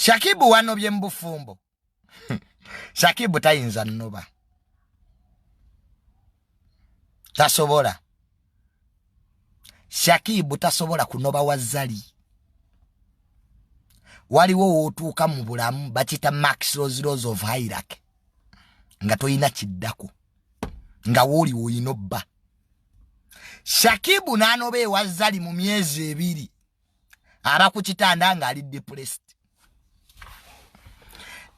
Shakibu wanobye mu bufumbo. Shakibu tayinza nnoba. Tasobola. Shakibu tasobola kunoba wa Zari. Waliwo w'otuuka mu bulamu bakiyita Maxwell's laws of hierarchy. Nga toyina kiddako. Nga w'oli w'olina obba. Shakibu n'anoba ewa Zari mu myezi 2. Aba ku kitanda ng'ali depressed.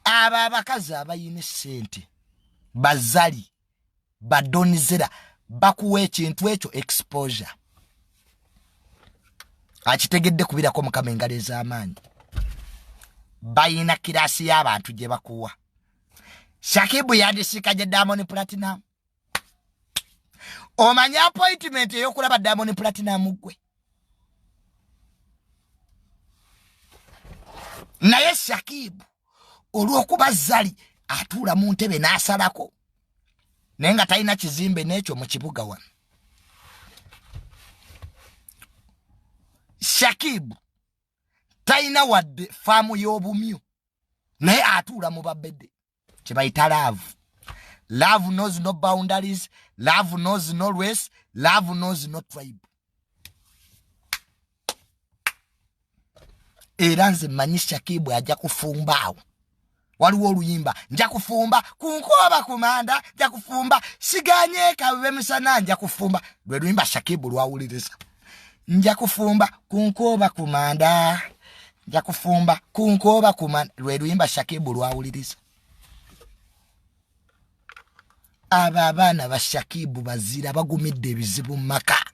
Aba abakazi abayina essente bazali badonizera bakuwa ekintu ekyo exposure. Akitegedde kubirako Mukama engalo ez'amaanyi. Bayina kirasi y'abantu gye bakuwa. Shakibu yandisika gye Diamond Platinum. Omanya appointment ey'okulaba Diamond Platinum gwe. Naye Shakibu olw'okuba Zari atuula mu ntebe n'asalako naye nga talina kizimbe n'ekyo mu kibuga wano. Shakibu talina wadde faamu y'obumyu naye atuula mu babedde kye bayita love. Love knows no boundaries, love knows no race, love knows no tribe. Era nze mmanyi Shakibu ajja kufumba awo. Waliwo oluyimba nja kufumba ku nkoba ku manda, nja kufumba siganye kabe musana, nja kufumba. Lwe luyimba Shakibu lwawuliriza. Nja kufumba ku nkoba ku manda, nja kufumba ku nkoba ku manda. Lwe luyimba Shakibu lwawuliriza. Aba abaana ba Shakibu bazira bagumidde ebizibu mu maka.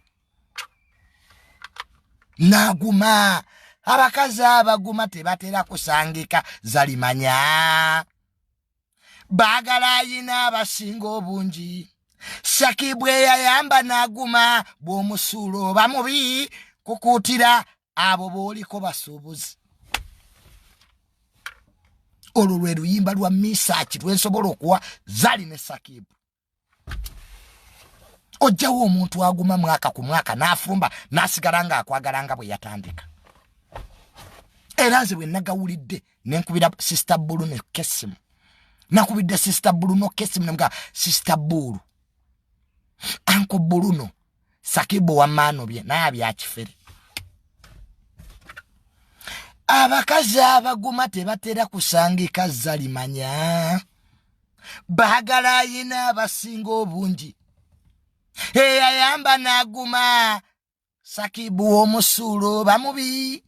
Naguma. Abakazi abaguma tebatera kusangika zalimanya. Baagala ayina abasinga obungi. Shakibu eyayamba n'aguma bw'omusuula oba mubi kukuutira abo b'oliko basuubuzi. Olwo lwe luyimba lwa Misaki lwensobola okuwa Zari ne Shakibu. Ojjawo omuntu aguma mwaka ku mwaka n'afumba n'asigala ng'akwagala nga bwe yatandika. Era nze bwe nagawulidde ne nkubira Sister Bulu ne Kesimu. Nakubidde Sister Bulu no Kesimu ne mga Sister Bulu. Uncle Buluno Shakibu wamaano bye naye abyakifere. Abakazi abaguma tebatera kusangika zalimanya. Baagala ayina abasinga obungi. Eyayamba n'aguma Shakibu omusulo bamubi.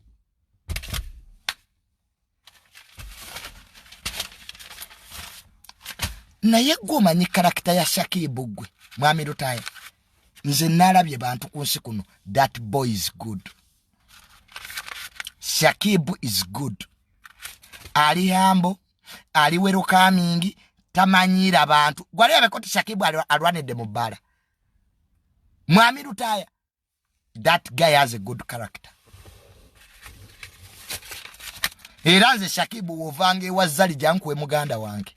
Naye gwe omanyi karakita ya Shakibu gwe mwami Lutaaya. Nze nalabye bantu ku nsi kuno. That boy is good. Shakibu is good. Ali hambo, ali welcoming, tamanyira bantu. Gwali abekoti Shakibu alwanidde mu bbala. Mwami Lutaaya, that guy has a good character. Era nze Shakibu wovanga ewa Zari jankuwe muganda wange.